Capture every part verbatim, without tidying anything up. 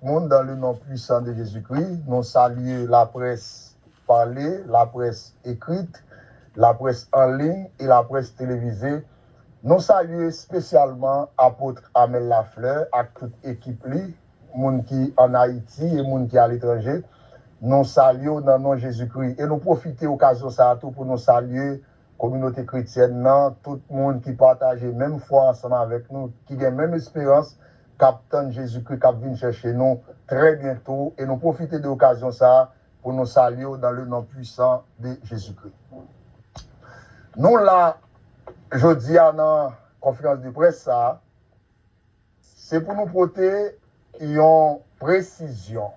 Moun, dans le nom puissant de Jésus-Christ, nou salye laprès pale, laprès ekrit, laprès an liy e laprès televize. Nou salye espesyalman Apot Amel Lafleur ak tout ekip li, moun ki ann Ayiti e moun ki aletranje. Nou salye w nan non Jezikri. E nou pwofite okazyon sa a tou pou nou salye kominote kretyèn nan, tout moun ki pataje menm fwa ansanm avèk nou, ki gen menm esperans, k ap tann Jezikri, k ap vin chèche nou trè byento. E nou pwofite de okazyon sa a pou nou salye w dans le nom puissant de Jésus-Christ. Nou la jodi a nan konferans de près sa a, se pou nou pote yon presizyon,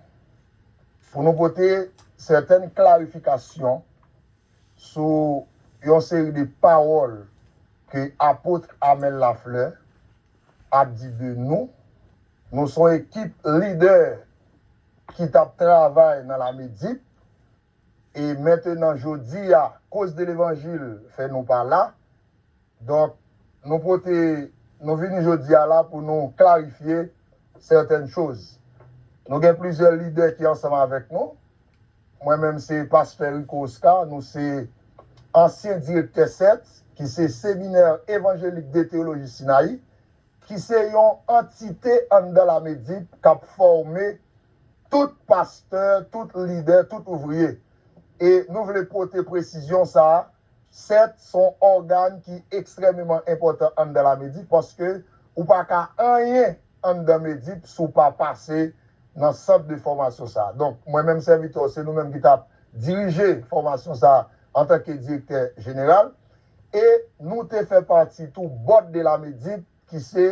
pou nou pote sètèn klarifikasyon sou yon seri de pawòl ke Apot Amel Lafleur ap di de nou. Nou se yon ekip lidè ki t ap travay nan Lamedip. E mentenan, jodi a, koz de levanjil fè nou pa la. Donk, nou pote, nou vini jodi a la pou nou klarifye sètèn choz. Nou gen plizyè lidè ki ansanm avèk nou. Mwen menm, se pastè Rico Oscar, nou se ansyen direktè sèt, ki se Séminaire Évangélique de Théologie Sinaï, ki se yon antite anndan Lamedip k ap fòme tout pastè, tout lidè, tout ouvriye. E nou vle pote presizyon sa a, sèt se yon ògàn ki ekstrèmeman enpòtan anndan Lamedip, paske ou pa ka anyen anndan Medip si w pa pase nan sant de fòmasyon sa a. Donk, mwen menm sèvitè w, se nou menm ki t ap dirije fòmasyon sa a antanke direktè jeneral. E nou te fè pati tou Board de Lamedip, ki se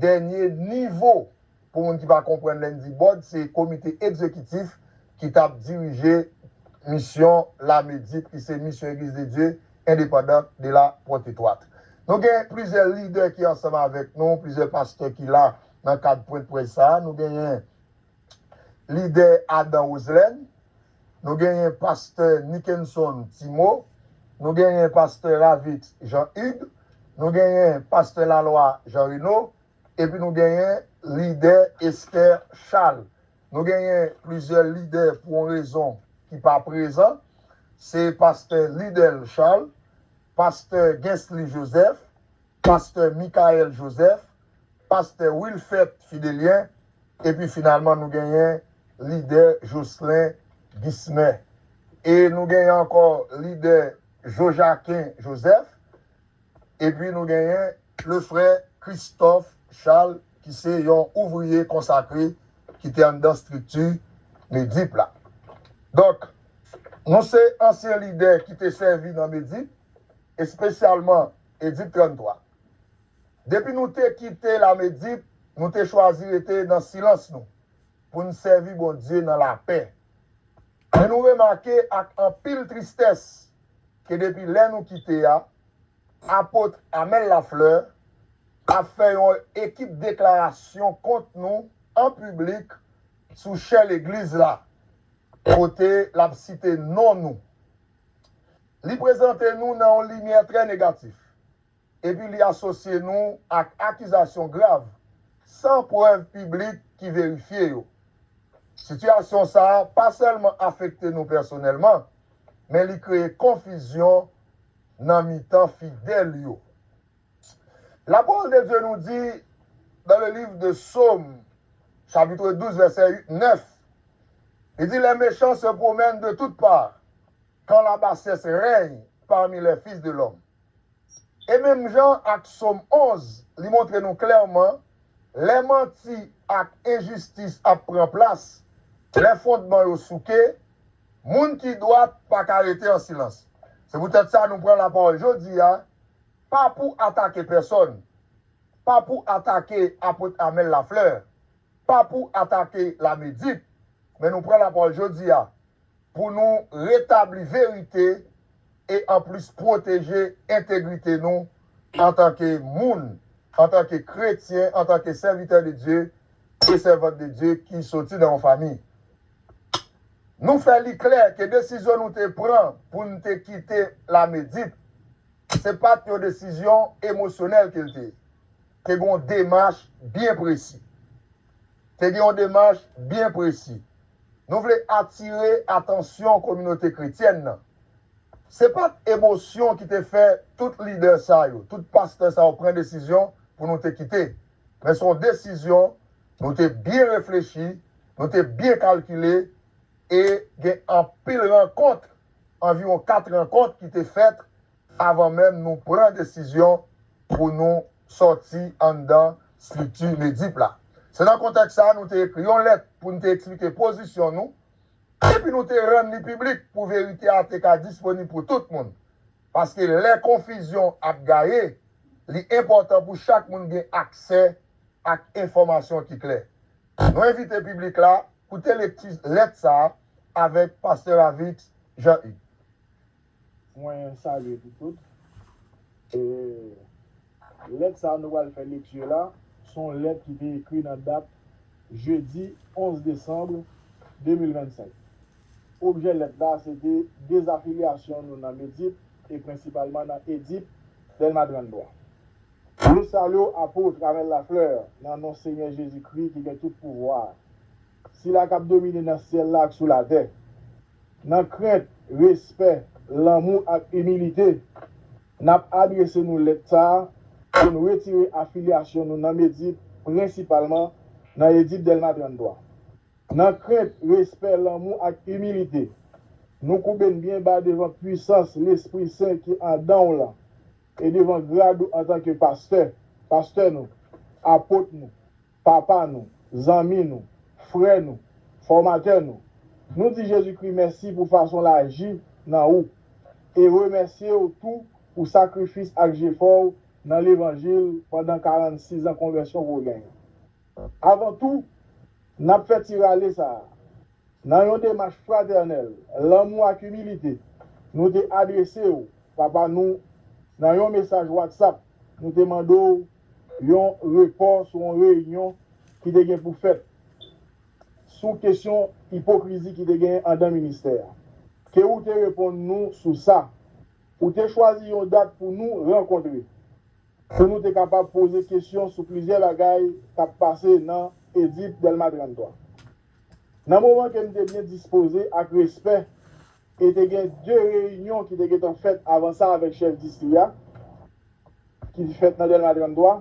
dènye nivo, pou moun ki pa konprann lè n di board, se komite egzekitif ki t ap dirije misyon Lamedip, ki se Mission Église de Dieu Indépendante de la Pointe-Étroite. Nou gen plizyè lidè ki ansanm avèk nou, plizyè pastè ki la nan kad pwent près sa a. Nou genyen lidè Adam Roselène, nou genyen pastè Nickenson Timo, nou genyen pastè Ravix Jean Hugues, nou genyen pastè Lalwa Jean Reno, epi nou genyen lidè Esther Charles. Nou genyen plizyè lidè pou yon rezon ki pa prezan. Se pastè Lidel Charles, pastè Gensley Joseph, pastè Michael Joseph, pastè Wilfert Fidelien, epi finalman nou genyen lidè Jocelyn Gismen. E nou genyen ankò lidè Jojaquin Joseph, epi nou genyen le frè Christophe Charles, ki se yon ouvriye konsakre ki te anndan estrikti Medip la. Donk, nou se ansyen lidè ki te sèvi nan Medip, espesyalman Edip tranntwa. Depi nou te kite Lamedip, nou te chwazi rete nan silans nou pou n sèvi Bondye nan lapè. Men nou remake ak anpil tristès ke depi lè nou kite a, Apot Amel Lafleur ap fè yon ekip deklarasyon kont nou an piblik sou chè legliz la, kote l ap site non nou. Li prezante nou nan yon limyè trè negatif, epi li asosye nou ak akizasyon grav, san prèv piblik ki verifye yo. Sitiyasyon sa a pa sèlman afekte nou pèsonèlman, men li kreye konfizyon nan mitan fidèl yo. La parole de Dieu nous dit, dans le livre de Psaumes, chapitre douze, verset huit, neuf, il dit, les méchants se promènent de toutes parts, quand la bassesse règne parmi les fils de l'homme. E menm jan ak Sòm onz, li montre nou klèman, lè manti ak enjistis ap pran plas, lè fondman yo souke, moun ki dwat pa ka rete an silans. Se poutèt sa nou pran lapawòl jodi a, pa pou atake pèsòn, pa pou atake Apot Amel Lafleur, pa pou atake Lamedip, men nou pran lapawòl jodi a pou nou retabli verite e anplis pwoteje entegrite nou antanke moun, antanke kretyen, antanke sèvitè de Dye e sèvant de Dye ki soti nan yon fanmi. Nou fè li klè ke desizyon nou te pran pou n te kite Lamedip, se pa t yon desizyon emosyonèl ke l te ye. Te gen yon demach byen presi. te gen yon demach byen presi. Nou vle atire atansyon kominote kretyèn nan. Se pa t emosyon ki te fè tout lidè sa yo, tout pastè sa yo pran desizyon pou nou te kite. Men se yon desizyon, nou te byen reflechi, nou te byen kalkile, e gen anpil rankont, anviwon kat rankont ki te fèt avan menm nou pran desizyon pou nou sòti anndan estrikti Ledip la. Se nan kontèks sa a nou te ekri yon lèt pou n te eksplike pozisyon nou, epi nou te rann li piblik pou verite a te ka disponib pou tout moun. Paske lè konfizyon ap gaye, li enpòtan pou chak moun gen aksè ak enfòmasyon ki klè. Nou envite piblik la koute lekti lèt sa a avèk pastè Ravix Jean Hugues. Mwen salye nou tout. E, lèt sa a nou pral fè lekti la, se yon lèt ki te ekri nan dat jedi onz desanm de mil vennsenk. Objè lèt la se te dezafilyasyon nou nan Medip e prensipalman nan Edip Dèlma tranntwa. Nou salye w, apot Ramel Lafleur, nan non Senyè Jezikri ki gen tout pouvwa a, sila k ap domine nan syèl la ak sou latè. Nan krent, respè, lanmou ak imilite, n ap adrese nou lèt sa a pou n retire afilyasyon nou nan Medip, prensipalman nan Edip Dèlma tranntwa. Nan krent, respè, lanmou ak imilite, nou koube n byen ba devan pwisans Lespri Sen ki anndan w lan e devan grad ou antanke pastè, pastè nou, apot nou, papa nou, zanmi nou, frè nou, fòmatè nou. Nou di Jezikri mèsi pou fason l aji nan ou e remèsye w tou pou sakrifis ak jefò w nan levanjil pandan karannsis an konvèsyon ke w genyen. Avan tou, n ap fè ti rale sa a. Nan yon demach fratènèl, lanmou ak imilite, nou te adrese w, papa nou, nan yon mesaj WhatsApp, nou te mande w yon repò sou yon reyinyon ki te gen pou fèt sou kesyon ipokrizi ki te genyen anndan ministè a. Ke ou te reponn nou sou sa. Ou te chwazi yon dat pou nou rankontre, pou nou te kapab poze kesyon sou plizyè bagay k ap pase nan Edip Dèlma tranntwa. Nan moman ke m te byen dispoze ak respè e te gen de reyinyon ki te gentan fèt avan sa avèk chèf distri a, ki fèt nan Dèlma tranntwa,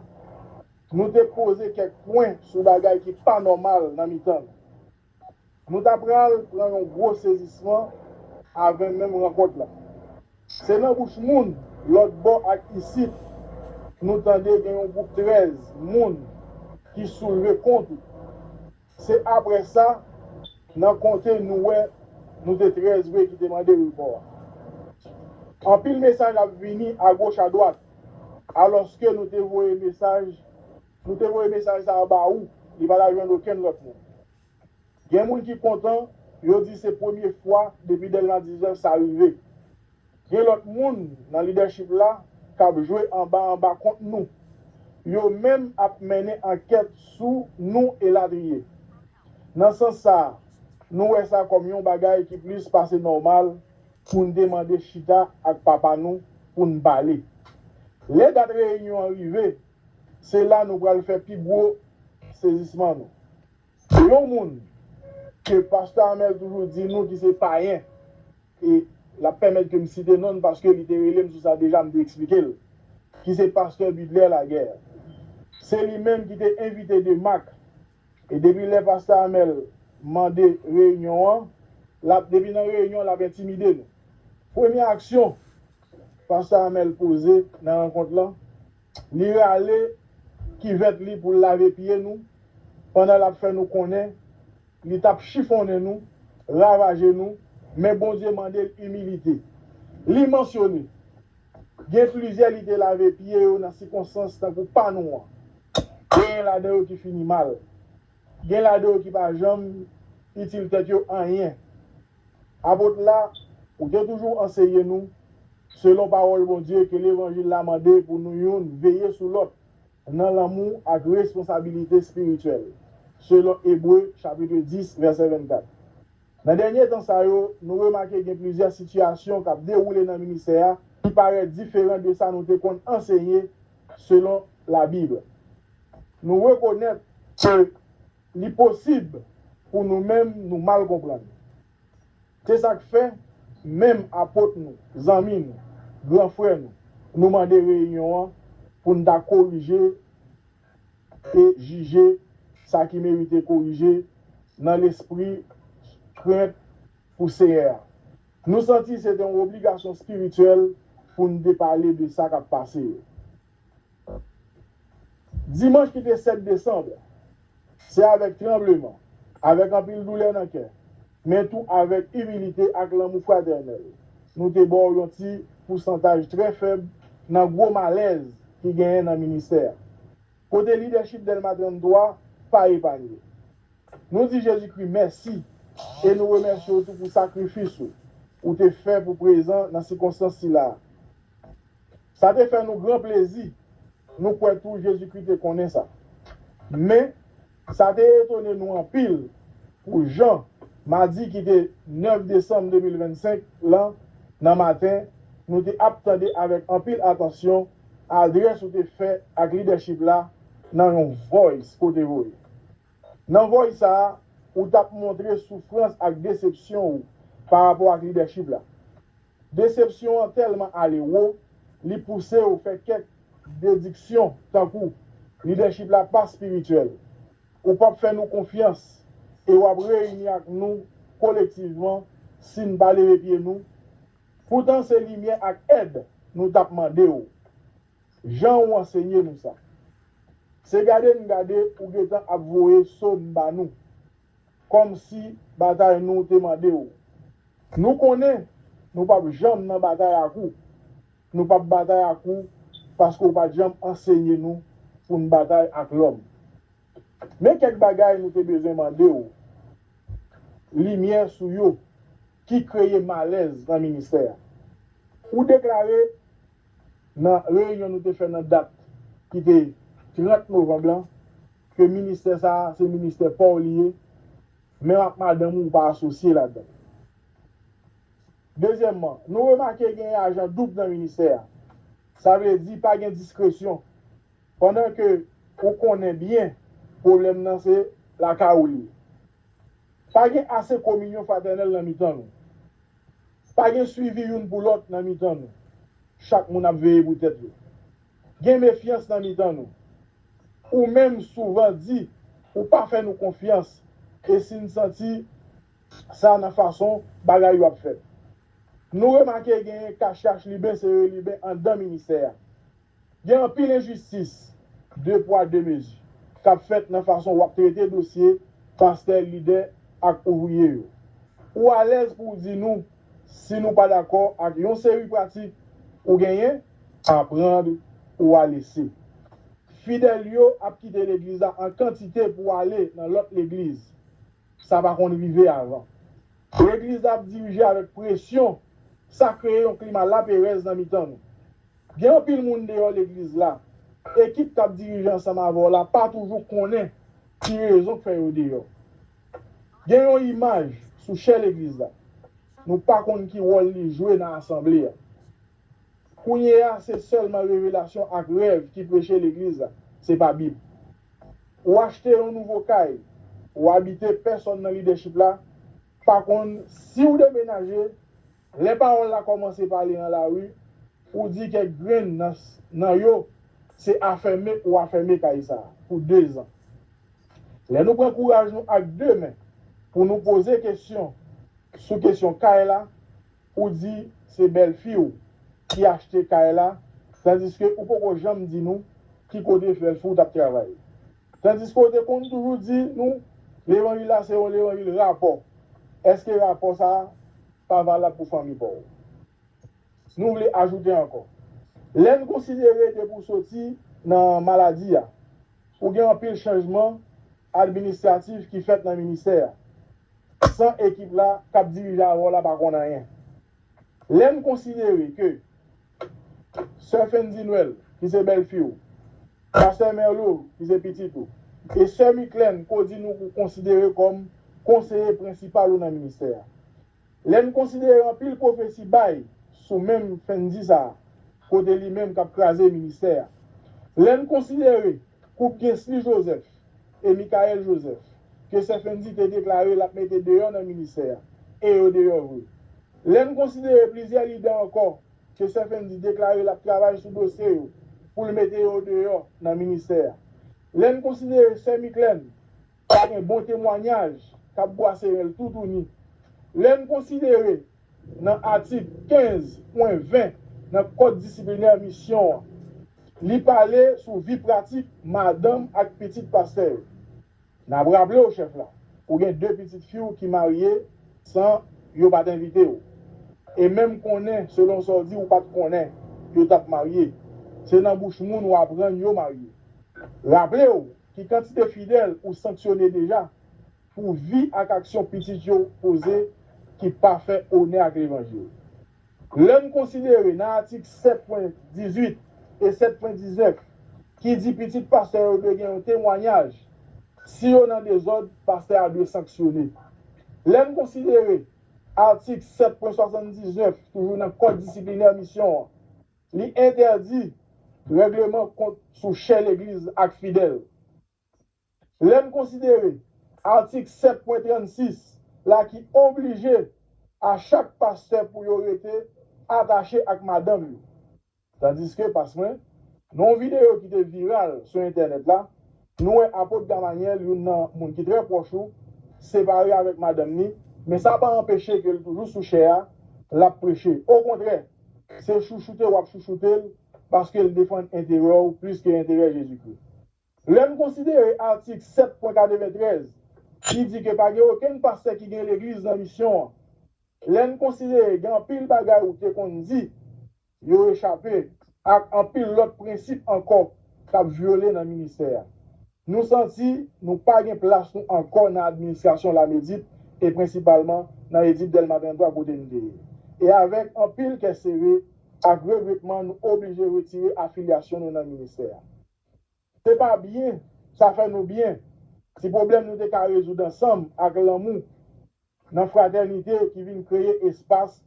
nou te poze kèk pwen sou bagay ki pa nòmal nan mitan nou. Nou ta pral pran yon gwo sezisman avè menm rankont la. Se nan bouch moun, lòt bò ak isit, nou tande gen yon gwoup trèz moun ki soulve kont ou. Se apre sa, nan konte nou wè nou te trèz vre ki te mande repò a. Anpil mesaj ap vini agoch adwat, alòske nou te voye mesaj, nou te voye mesaj sa a ba ou, li pa t al jwenn okenn lòt moun. Gen moun ki kontan, yo di se premye fwa depi Dèlma diznèf sa rive. Gen lòt moun nan lidèchip la k ap jwe anba anba kont nou. Yo menm ap mennen ankèt sou nou elatriye. Nan sans sa a, nou wè sa kòm yon bagay ki plis pase nòmal pou n te mande chita ak papa nou pou n pale. Lè dat reyinyon an rive, se la nou pral fè pi gwo sezisman nou. Yon moun ke pastè Amèl toujou di nou ki se payen, e l ap pèmèt ke m site non l paske li te rele m sou sa deja, m te eksplike l, ki se pastè Bidlè Lagè. Se li menm ki te envite Demak. E depi lè pastè Amèl mande reyinyon an, l ap, depi nan reyinyon, l ap entimide nou. Premye aksyon pastè Amèl poze nan rankont lan, li rale kivèt li pou l lave pye nou, pandan l ap fè nou konnen li t ap chifonnen nou, ravaje nou, men Bondye mande l imilite. Li mansyone gen plizyè li te lave pye yo nan sikonstans tankou pa nou an. Genyen ladan yo ki fini mal. Gen ladan yo ki pa janm itil tèt yo anyen. Apot la, ou te toujou anseye nou, selon pawòl Bondye, ke levanjil la mande pou nou youn veye sou lòt nan lanmou ak responsabilite espirityèl, selon Ebre chapit dis, vèsè vennkat. Nan dènye tan sa yo, nou remake gen plizyè sitiyasyon k ap dewoule nan ministè a ki parèt diferan de sa nou te konn ansenye selon Labib. Nou rekonèt ke li posib pou nou menm nou mal konprann. Se sa k fè, menm apot nou, zanmi nou, gran frè nou, nou mande reyinyon an pou n ta korije e jije sa ki merite korije nan lespri krent pou Seyè a. Nou santi se te yon obligasyon espirityèl pou n te pale de sa k ap pase yo. Dimanch ki te sèt desanm, se avèk tranbleman, avèk anpil doulè nan kè, men tou avèk imilite ak lanmou fratènèl, nou te ba w yon ti pousantaj trè fèb nan gwo malèz ki genyen nan ministè a, kote lidèchip Dèlma trannntwa pa epanye. Nou di Jezikri mèsi e nou remèsye w tou pou sakrifis ou ou te fè pou prezan nan sikonstans sila a. Sa te fè nou gran plezi. Nou kwè tou Jezikri te konnen sa. Men, sa te etone nou anpil pou jan, madi ki te nèf desanm de mil vennsenk lan, nan maten, nou te ap tande avèk anpil atansyon adrès ou te fè ak lidèchip la nan yon voice kote voye. Nan voice sa a, ou t ap montre soufrans ak desepsyon ou pa rapò ak lidèchip la. Desepsyon an tèlman ale wo, li pouse w fè kèk dediksyon tankou, lidèchip la pa espirityèl. Ou p ap fè nou konfyans e w ap reyini ak nou kolektivman si n pa leve pye nou. Poutan se limyè ak èd nou t ap mande w. Jan ou ansenye nou sa. Se gade n gade ou gentan ap voye sòm ba nou, kòmsi batay nou te mande w. Nou konnen nou p ap janm nan batay ak ou. Nou p ap batay ak ou paske w pa t janm ansenye nou pou n batay ak lòm. Men kèk bagay nou te bezwen mande w limyè sou yo ki kreye malèz nan ministè a. Ou deklare nan reyinyon nou te fè nan dat ki te trant novanm lan ke ministè sa a se ministè pa w li ye, menm ak madanm ou pa asosye ladan l. Dezyèmman, nou remake gen ajan doub nan ministè a. Sa vle di pa gen diskresyon. Pandan ke ou konnen byen pwoblèm nan se lakay ou li ye. Pa gen ase kominyon fratènèl nan mitan nou. Pa gen swivi youn pou lòt nan mitan nou. Chak moun ap veye pou tèt yo. Gen mefyans nan mitan nou. Ou menm souvan di ou pa fè nou konfyans e si n santi sa nan fason bagay yo ap fèt. Nou remake genyen kachach liben sere liben anndan ministè a. Gen anpil enjistis, de pwa de mezi, k ap fèt nan fason w ap trete dosye pastè, lidè ak ouvriye yo. Ou alèz pou w di nou si nou pa dakò ak yon seri pratik ou genyen, aprann ou a lese. Fidèl yo ap kite legliz la an kantite pou ale nan lòt legliz. Sa pa konn rive avan. Legliz la ap dirije avèk presyon, sa kreye yon klima laperèz nan mitan nou. Gen anpil moun deyò legliz la, ekip k ap dirije ansanm avè w la pa toujou konnen ki rezon k fè yo deyò. Gen yon imaj sou chè legliz la. Nou pa konn ki wòl li jwe nan asanble a. Kounye a, se sèlman revelasyon ak rèv ki preche legliz la, se pa Bib. Ou achte yon nouvo kay, ou abite, pèsonn nan lidèchip la pa konn si w demenaje. Lè pawòl la kòmanse pale nan lari, ou di kèk grenn nan, nan yo se afème ou afème kay sa a pou dezan. Lè nou pran kouraj nou ak de men pou nou poze kesyon sou kesyon kay la, ou di se bèlfi w ki achte kay la, tandiske ou poko janm di nou ki kote bèlfi w t ap travay. Tandiske w te konn toujou di nou levanjil la se yon levanjil rapò. Èske rapò sa a pa valab pou fanmi pa w? Nou vle ajoute ankò, lè n konsidere depi w soti nan maladi a, ou gen anpil chanjman administratif ki fèt nan ministè a, san ekip la k ap dirije avè w la pa konn anyen. Lè n konsidere ke sè Fendy Noël, ki se bèlfi w, pastè Merlo, ki se pitit ou, e sè Micklène, ke w di nou konsidere kòm konseye prensipal ou nan ministè a, lè n konsidere anpil pwofesi bay sou menm Fendy sa a, kote li menm k ap kraze ministè a, lè n konsidere koup Guesly Joseph e Michaël Joseph, ke Sè Fendi te deklare l ap mete deyò nan ministè a, e yo deyò vre. Lè n konsidere plizyè lidè ankò ke Sè Fendi deklare l ap travay sou dosye yo pou l mete yo deyò nan ministè a. Lè n konsidere Sè Miklèn pa gen bon temwayaj k ap bwase ren l toutouni. Lè n konsidere nan atik kenz pwen ven nan Kòd disiplinè misyon an, li pale sou vi pratik madanm ak pitit pastè yo. N ap raple w, chèf la, ou gen de pitit fi w ki marye san yo pa t envite w. E menm konnen, selon sa w di, ou pa t konnen yo t ap marye. Se nan bouch moun ou aprann yo marye. Raple w ki kantite fidèl ou sanksyone deja pou vi ak aksyon pitit yo poze ki pa fè onè ak levanjil. Lè n konsidere nan atik sèt pwen dizuit e sèt pwen diznèf ki di pitit pastè yo dwe gen yon temwayaj, si yo nan dezòd, pastè a dwe sanksyone. Lè n konsidere atik sèt pwen swasanndiznèf, toujou nan Kòd disiplinè misyon an, li entèdi règleman kont sou chè legliz ak fidèl. Lè n konsidere atik sèt pwen trannsis la ki oblije a chak pastè pou yo rete atache ak madanm yo. Tandiske, pas mwen, nan yon videyo ki te viral sou entènèt la, nou wè apot Gamanyèl, youn nan moun ki trè pwòch ou, separe avèk madanm ni, men sa pa anpeche ke l toujou sou chè a, l ap preche. Okontrè, se chouchoute w ap chouchoute l paske l defann enterè w plis ke enterè Jezikri. Lè n konsidere atik sèt pwen katreventrèz, ki di ke pa gen okenn pastè ki gen legliz nan misyon an, lè n konsidere gen anpil bagay ou te konn di, yo rechape, ak anpil lòt prensip ankò k ap vyole nan ministè a. Nou santi nou pa gen plas nou ankò nan administrasyon Lamedip e prensipalman nan Edip Dèlma trannntwa kote n te ye. E avèk anpil kè sere ak regretman, nou oblije retire afilyasyon nou nan ministè a. Se pa byen, sa fè nou byen. Ti pwoblèm nou te ka rezoud ansanm ak lanmou nan fratènite ki vin kreye espas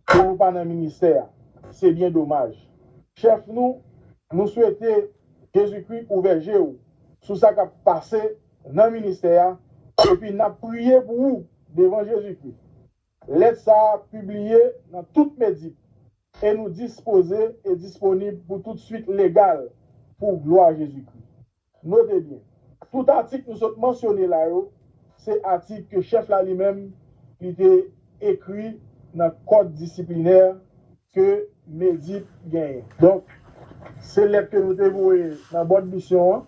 pou nou pa nan ministè a. Se byen domaj. Chèf nou, nou swete Jezikri ouvè je w sou sa k ap pase nan ministè a, epi n ap priye pou ou devan Jezikri. Lèt sa a pibliye nan tout Medip e nou dispoze e disponib pou tout swit legal pou glwa Jezikri. Note byen, tout atik nou sot mansyone la yo, se atik ke chèf la li menm li te ekri nan kòd disiplinè ke Medip genyen. Donk, se lèt ke nou te voye nan bòd misyon an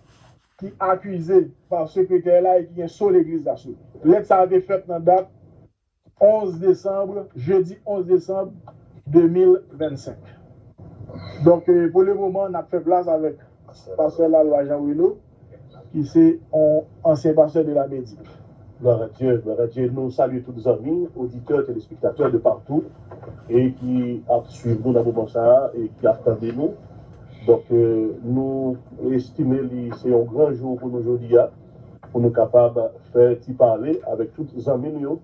ki akize pa sekretè la e ki gen so legliz la sou li. Lèt sa a te fèt nan dat onz desanm, jedi onz desanm de mil vennsenk. Donk, eh, pou le moman, n ap fè plas avèk pastè Lalwa Jean Reno, ki se yon ansyen pastè de la Medip. Glwa a Dye, glwa a Dye. Nou salye tout zanmi, oditè, telespektatè de partou, e ki ap swiv nou nan moman sa a, e ki ap tande nou. Donk, eh, nou estime li se yon gran jou pou nou jodi a, pou nou kapab fè ti pale avèk tout zanmi nou yo,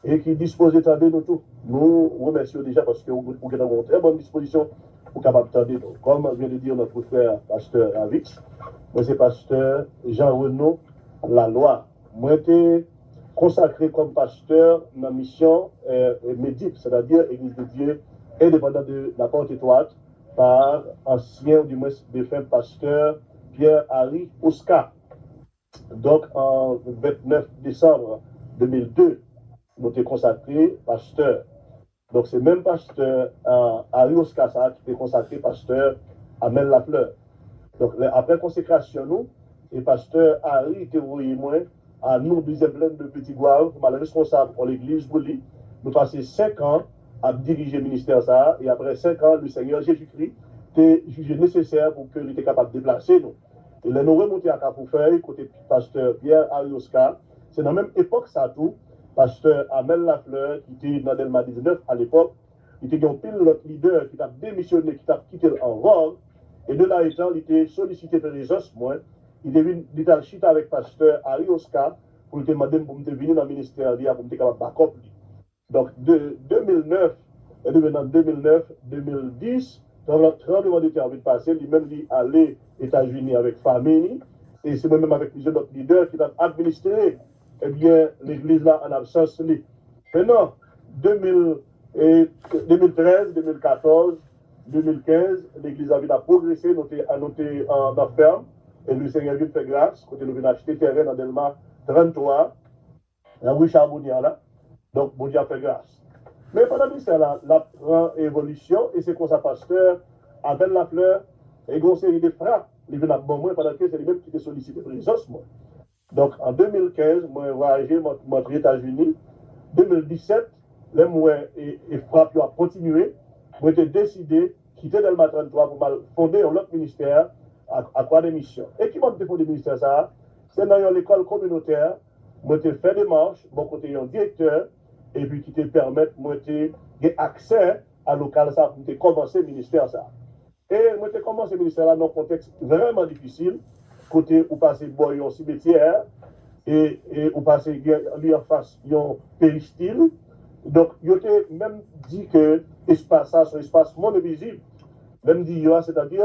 e ki dispoze tande nou tou. Nou remèsye w deja paske ou, ou gentan gen yon trè bòn dispozisyon pou kapab tande nou. Comme vient de dire notre frère pasteur Ravix, mwen se pastè Jean Renaud Laloy. Mwen te konsakre kòm pastè nan misyon, eh, Medip, sètadi Église de Dieu Indépendant de la Porte Étroite, pa ansyen, ou di mwens defen pastè Pierre Harry Oscar. Donk, an ventnèf desanm de mil de, nou te konsakre pastè. Donk, se menm pastè, eh, Harry Oscar sa a ki te konsakre pastè Amel Lafleur. Donk, lè, apre konsekrasyon nou, e pastè Harry te voye mwen a nou, dezyèm plèn de Petit Goâve, pou m al reskonsab yon legliz pou li. Nou pase senk an ap dirije ministè sa a, e apre senk an, le Seigneur Jésus-Christ te jije nesesè pou ke li te kapab deplase nou. E lè nou remonte a Kafou Fèy, kote pastè Pierre Harry Oscar, se nan menm epòk sa tou, pastè Amel Lafleur, ki te nan Dèlma diznèf alepòk, li te gen yon pil lòt lidè ki t ap demisyone, ki t ap kite l an vòg, e de la etan, li te solisite prezans mwen, li te vin, li t al chita avèk pastè Harry Oscar pou l te mande m pou m te vini nan ministè li a, pou m te kapab bakòp li. Donk, de de mil nèf, e depi nan de mil nèf, de mil dis, tranbleman de tè an vin pase, li menm li ale Etazini avèk fanmi li, e se mwen menm avèk plizyè lòt lidè ki t ap administre Ebyen, legliz la an absans li. Mennan, de mil, e, de mil trèz, de mil katòz, de mil kenz, legliz la vin ap pwogrese, nou te, nou te an, nan fèm, e Lesenyè vin fè gras, kote nou vin achte tèren nan Dèlma tranntwa, nan ri Charbonnière la. Donk, Bondye ap fè gras. Men pandan ministè la, l ap pran evolisyon, e se konsa pastè Amel Lafleur, e gen yon seri de frap, li vin ap ban mwen, pandan ke se li menm ki te solisite prezans mwen. Donk, an de mil kenz, mwen vwayaje, mwen, mwen antre Etazini. De mil disèt, lè m wè e, e frap yo ap kontinye, mwen te deside kite Dèlma tranntwa pou m al fonde yon lòt ministè a, a Croix de Mission. E kiman m te fonde ministè sa a? Se nan yon lekòl kominotè, mwen te fè demach bò kote yon direktè, epi ki te pèmèt mwen te gen aksè a lokal sa a pou m te kòmanse ministè sa a. E mwen te kòmanse ministè la nan yon kontèks vrèman difisil, kote ou pase bò yon simetyè, e, e ou pase gen, li anfas yon peristil. Donk, yo te menm di ke espas sa se yon espas monn envizib. Lè m di yo a, sètadi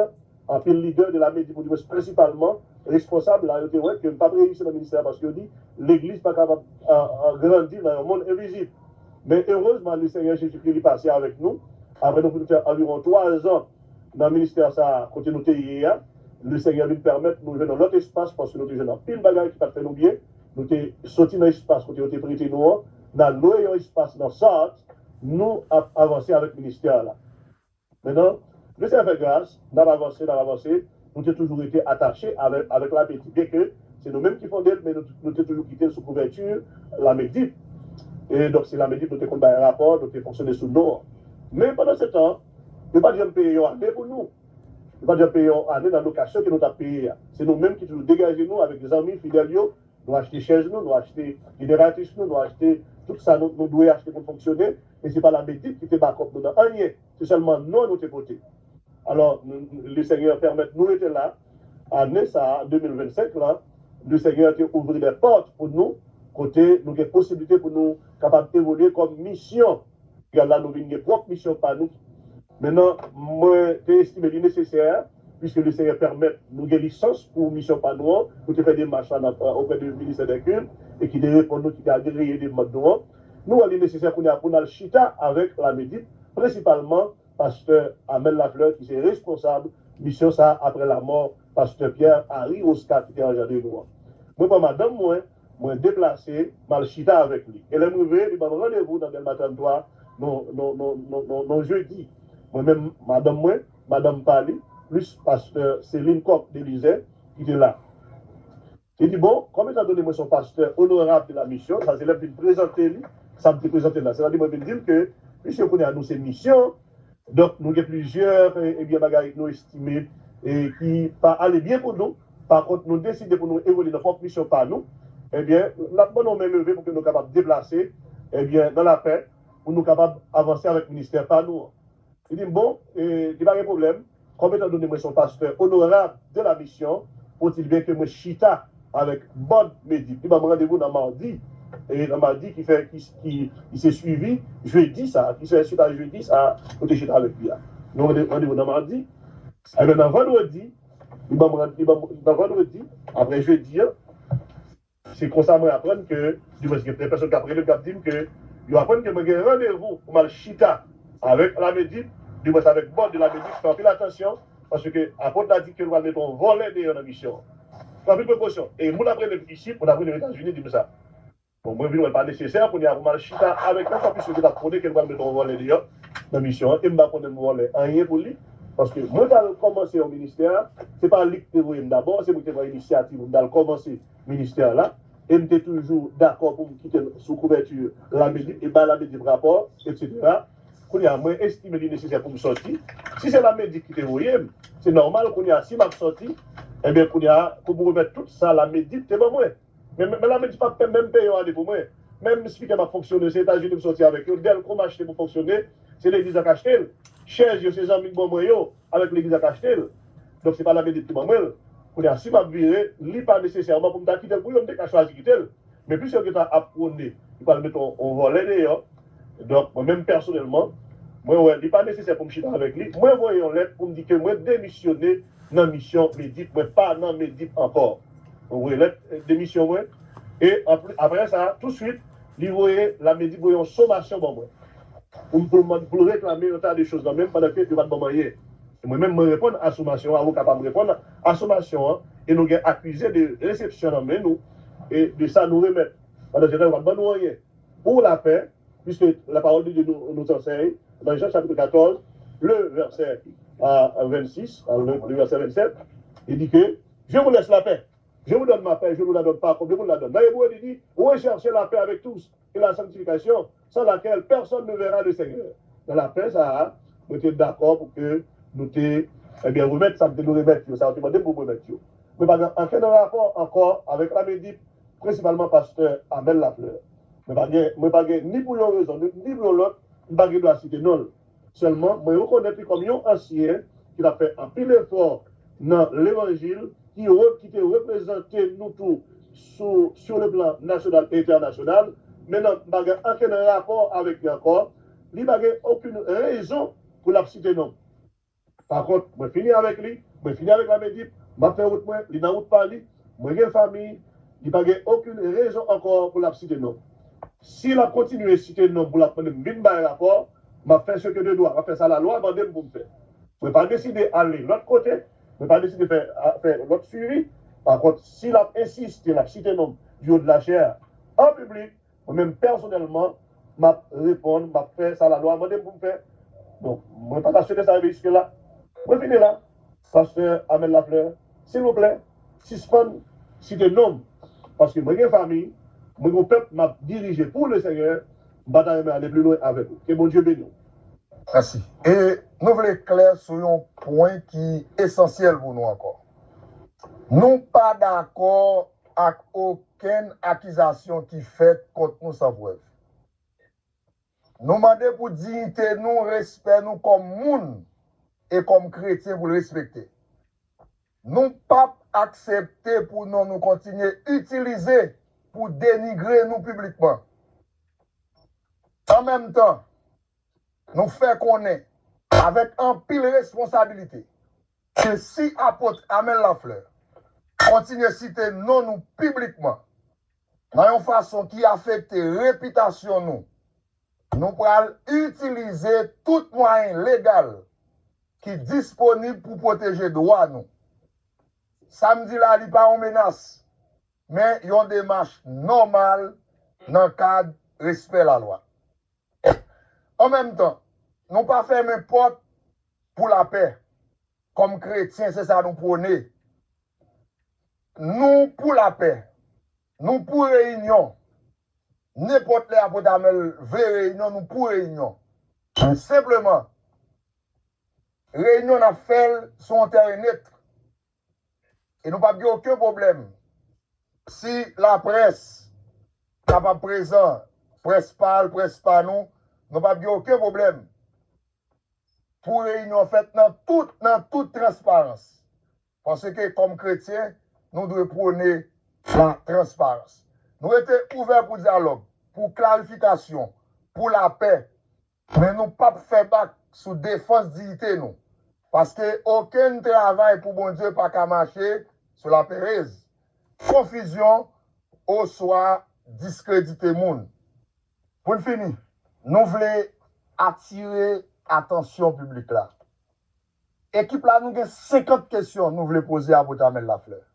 anpil lidè de Lamedip, ou di mwens prensipalman responsab la, yo te wè ke m p ap reyisi nan ministè la paske yo di legliz pa kapab a, a, grandi nan yon monn envizib. Men erezman, Lesenyè Jezikri li pase avèk nou. Apre nou fin fè anviwon twa zan nan ministè sa a, kote nou te ye a, Lesenyè vin pèmèt nou jwenn yon lòt espas, paske nou te jwenn anpil bagay ki pa t fè nou byen. Nou te soti nan espas kote yo te prete nou an, n al lwe yon espas nan Sarthe, nou ap avanse avèk ministè la. Mennan, Lesenyè fè gras, n ap avanse, n ap avanse, nou te toujou rete atache avèk, avèk Lamedip, byenke se nou menm ki fonde l, men nou, nou te toujou kite l sou kouvèti Lamedip. E donk, se Lamedip nou te konn bay rapò, nou te fonksyone sou non an. Men pandan se tan, yo pa t janm peye yon ane pou nou. Yo pa t janm peye yon ane nan lokasyon ke nou t ap peye a. Se nou menm ki toujou degaje nou avèk zanmi fidèl yo, nou achte chèz nou, nou achte jeneratris nou, nou achte tout sa nou, nou dwe achte pou n fonksyone, e se pa Lamedip ki te bakòp nou nan anyen, se sèlman non nou te pote. Alò, nou, Lesenyè pèmèt nou rete la, ane sa a, de mil vennsenk la, Lesenyè te ouvri de pòt pou nou, kote nou gen posiblite pou nou kapab evolye kòm misyon. Yòl la, nou vin gen pwòp misyon pa nou. Mennan, mwen te estime li nesesè, piske Lesenyè pèmèt nou gen lisans pou misyon pa nou an, nou te fè demach la nan, oprè de ministè dè kilt, e ki te reponn nou, ki te agreye demann nou an. Nou wè li nesesè kounye a pou n al chita avèk Lamedip, prensipalman pastè Amel Lafleur, ki se responsab misyon sa a apre lamò pastè Pierre Harry Oscar ki te anjandre nou an. Mwen pran madanm mwen, mwen deplase, m al chita avèk li. E lè m rive, li ban m randevou nan Dèlma tranntwa, nan, nan, nan, nan, nan, nan jedi. Mwen menm, madanm mwen, madanm pa li, plis pastè Celine Coq Delizè, ki te la. Li di, bon, kòm etandone mwen se yon pastè onorab de la mission, sa se lè m vin prezante li, sa m te prezante l la. Sètadi mwen vin di l ke, mesye, kounye a nou se misyon, donk nou gen plizyè, e, ebyen, bagay nou estime, e, ki pa ale byen pou nou. Pa kont, nou deside pou nou evolye nan pwòp misyon pa nou. Ebyen, n ap ban nou men leve pou ke nou kapab deplase, ebyen, nan lapè, pou nou kapab avanse avèk ministè pa nou an. Li di m, bon, e, li pa gen pwoblèm. Kòm etandone mwen se yon pastè onorab de la mission, faut-il bien que mwen chita avèk bòd Medip. Li ban m randevou nan madi, e nan madi ki fè, ki, ki, ki se swivi jedi sa, ki fè swit a jedi sa, nou te chita avèk li a. Nou rande-, randevou nan madi. Ebyen, nan vandredi, li ban m rand-, li ban m, nan vandredi, apre jedi an, se konsa mwen aprann ke, dimwens gen pèsòn k ap rele m, k ap di m ke yo aprann ke mwen gen randevou pou m al chita avèk Lamedip, dimwens avèk bòd de Lamedip, fè anpil atansyon, paske apot la di ke l pral mete yon vòlè deyò nan misyon an. Fè anpil prekosyon. E moun ap rele m isit, moun ap rele m Etazini, di m sa. Bon, mwen vin wè l pa nesesè kounye a pou m al chita avèk l ankò, piske m te t ap konnen ke l pral mete yon vòlè deyò nan misyon an, e m pa konnen m vòlè anyen pou li, paske mwen t al kòmanse yon ministè, se pa li ki te voye m dabò, se mwen ki te pran inisyativ pou m t al kòmanse ministè la, e m te toujou dakò pou m kite l sou kouvèti Lamedip e bay Lamedip rapò, etsetera. Kounye a, mwen estime li nesesè pou m sòti. Si se Lamedip ki te voye m, se nòmal kounye a, si m ap sòti, ebyen, kounye a, pou m remèt tout sa Lamedip te ban mwen. Men, men, men Lamedip p ap pè-, menm peye yon ane pou mwen. Menm spikè m ap fonksyone, se Etazini m sòti avèk yo. Dèlko m achte pou fonksyone, se legliz la k achte l. Chèz yo, se zanmi k ban mwen yo, avèk legliz la k achte l. Donk, se pa Lamedip ki ban mwen l. Kounye a, si m ap vire, li pa nesesèman pou m ta kite l pou yo, m te ka chwazi kite l. Men piske yo gentan ap pwone, yo pral mete yon, yon vòlè deyò. Donk, mwen menm pèsonèlman, mwen wè, li pa nesesè pou m chita avèk li. Mwen voye yon lèt pou m di ke mwen demisyone nan misyon Medip, mwen pa nan Medip ankò. Mwen voye lèt, eh, demisyon mwen. E apre sa, touswit, li voye, Lamedip voye yon somasyon ban mwen. Pou, pou, pou l reklame yon ta de choz nan men m pandan ke yo pa t ban m anyen. E mwen menm, mwen reponn a somasyon an, avoka pa m reponn a somasyon an, e nou gen akize de resepsyon nan men nou, e de sa nou remèt. Pandan se tan, yo pa t ban nou anyen. Pou lapè, puisque la parole de Dieu nous, nous enseigne, dans Jean chapitre quatorze, le verset euh, vingt-six, euh, le, le verset vingt-sept, il dit que je vous laisse la paix. Je vous donne ma paix, je vous la donne pas comme le monde la donne. Dans Hébreu, il dit, recherchez la paix avec tous et la sanctification, sans laquelle personne ne verra le Seigneur. Dans la paix, ça, mwen te dakò pou ke nou te, ebyen, remèt sa m te dwe remèt yo, sa yo te mande m pou m remèt yo. Mwen pa gen ankenn rapò ankò avèk Lamedip, prensipalman pastè Amel Lafleur. Mwen pa gen, mwen pa gen ni pou yon rezon, ni, ni pou yon lòt, m pa gen dwa site non l. Sèlman, mwen rekonèt li kòm yon ansyen ki t ap fè anpil efò nan levanjil, ki, re, ki te reprezante nou tou sou, sur le plan national et international. Mentnan, m pa gen ankenn rapò avèk li ankò. Li pa gen okenn rezon pou l ap site non m. Pa kont, mwen fini avèk li, mwen fini avèk Lamedip, m ap fè wout mwen, li nan wout pa li, mwen gen fanmi, li pa gen okenn rezon ankò pou l ap site non m. Si l ap kontinye site non m pou l ap mande m vin bay rapò, m ap fè ce que de droit, m ap fè sa lalwa mande m pou m fè. Mwen pa deside ale lòt kote, mwen pa deside fè, a, fè lòt swivi. Pa kont, si l ap ensiste, l ap site non m du haut de la chaire an piblik, mwen menm pèsonèlman, m ap reponn, m ap fè sa lalwa mande m pou m fè. Donk, mwen pa ta swete sa rive jiske la. Mwen fini la. Pastè Amel Lafleur, silvouplè, sispann site non m. Paske mwen gen fanmi, mwen gen yon pèp m ap dirije pou le Senyè, m pa ta renmen ale pli lwen avèk ou. Ke Bondye beni w. Mèsi. E nou vle klè sou yon pwen ki esansyèl pou nou ankò. Nou pa dakò ak okenn akizasyon ki fèt kont nou san prèv. Nou mande pou diyite nou, respè nou kòm moun e kòm kretyen pou l respekte. Nou p ap aksepte pou non nou kontinye itilize pou denigre nou piblikman. An menm tan, nou fè konnen avèk anpil responsabilite ke si Apot Amel Lafleur kontinye site non nou piblikman nan yon fason ki afekte repitasyon nou, nou pral itilize tout mwayen legal ki disponib pou pwoteje dwa nou. Sa m di la, li pa yon menas, men yon demach nòmal nan kad respè lalwa. An menm tan, nou pa fèmen pòt pou lapè. Kòm kretyen, se sa nou pwone. Nou pou lapè. Nou pou reyinyon. Nenpòt lè Apot Amel vle reyinyon, nou pou reyinyon. Senpleman, reyinyon n ap fè l sou yon tèren net. E nou p ap gen okenn pwoblèm. Si laprès kapab prezan, près pa l, près pa nou, nou p ap gen okenn pwoblèm pou reyinyon fèt nan tout, nan tout transparans. Paske kòm kretyen, nou dwe pwone la transparans. Nou rete ouvè pou dyalòg, pou klarifikasyon, pou lapè, men nou p ap fè bak sou defans diyite nou. Paske okenn travay pou Bondye pa ka mache sou laperèz, konfizyon, oswa diskredite moun. Pou n fini, nou vle atire atansyon piblik la. Ekip la, nou gen senkant kesyon nou vle poze Apot Amel Lafleur.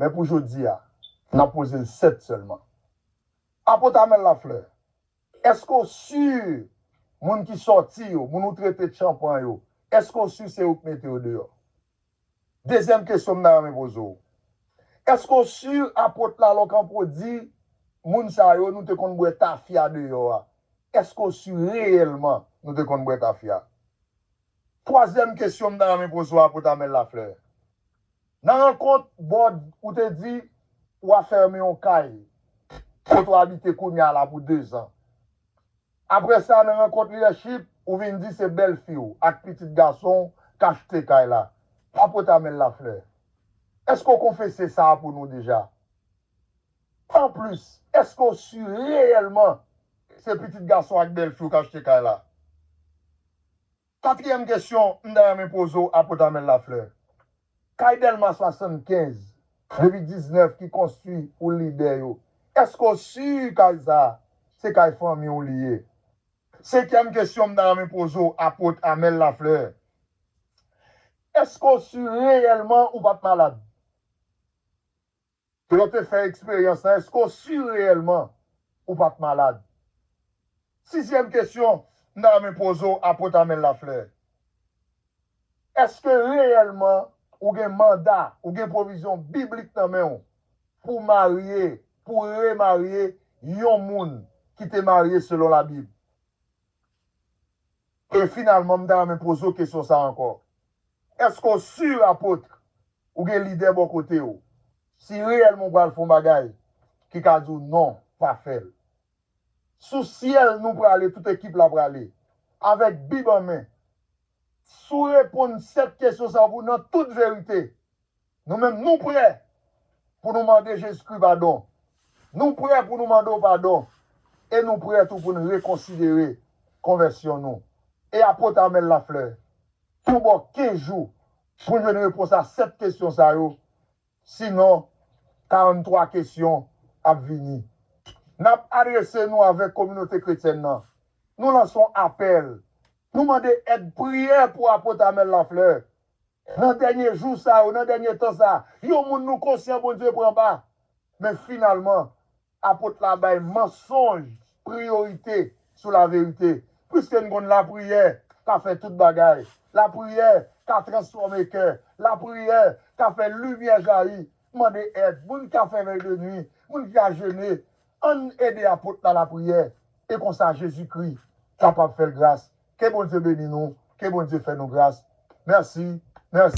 Men pou jodi a, n ap poze l sèt sèlman. Apot Amel Lafleur, èske w si moun ki sòti yo, moun ou trete tchanpan yo, èske w si se yo k mete yo deyò? Dezyèm kesyon m ta renmen poze w. Èske w si Apot Lalokanpo di moun sa yo, nou te konn bwè tafya deyò a? Èske w si reyèlman nou te konn bwè tafya? Twazyèm kesyon m ta renmen poze w, Apot Amel Lafleur. Nan rankont bòd, ou te di w a fèmen yon kay kote w abite kounye a la pou dezan. Apre sa, nan rankont lidèchip, ou vin di se bèlfi w ak pitit gason w k achte kay la. Apot Amel Lafleur, èske w konfese sa a pou nou deja? Anplis, èske w si reyèlman se pitit gason w ak bèlfi w k achte kay la? Katriyèm kesyon m ta renmen poze w, Apot Amel Lafleur. Kay Dèlma swasannkenz, depi diznèf ki konstwi pou lidè yo, Èske w si kay sa a, se kay fanmi w li ye? Senkyèm kesyon m ta renmen poze w, Apot Amel Lafleur. Èske w si reyèlman ou pa t malad? Lè w te fè eksperyans lan, èske w si reyèlman ou pa t malad? Sizyèm kesyon m ta renmen poze w, Apot Amel Lafleur. Èske reyèlman ou gen manda, ou gen pwovizyon biblik nan men w pou w marye, pou w remarye yon moun ki te marye selon Labib? E finalman, m ta renmen poze w kesyon sa a ankò. Èske w si, Apot, ou gen lidè bò kote w, si reyèlman w pral fè yon bagay ki ka di w non, pa fè l? Sou syèl nou prale, tout ekip la prale, avèk Bib an men. Si w reponn sèt kesyon sa yo pou nan tout verite, nou menm nou prè pou nou mande Jezikri padon. Nou prè pou nou mande w padon. E nou prè tou pou n rekonsidere konvèsyon nou. E Apot Amel Lafleur, pou bò kenz jou pou n jwenn repons a sèt kesyon sa yo. Sinon, karanntwa kesyon ap vini. N ap adrese nou avèk kominote kretyèn nan. Nou lanse yon apèl. Nou mande èd, priyè pou Apot Amel Lafleur. Nan dènye jou sa yo, nan dènye tan sa, yon moun nou konsyan Bondye pran ba. Men finalman, Apot la bay mansonj priyorite sou laverite. Piske n konn lapriyè ka fè tout bagay. Lapriyè ka transfòme kè. Lapriyè ka fè limyè jayi. Mande èd. Moun ki ka fè vèy de nwi, moun ki ka jene, ann ede Apot la lapriyè. E konsa Jezikri kapab fè l gras. Ke Bondye beni nou. Ke Bondye fè nou gras. Mèsi. Mèsi.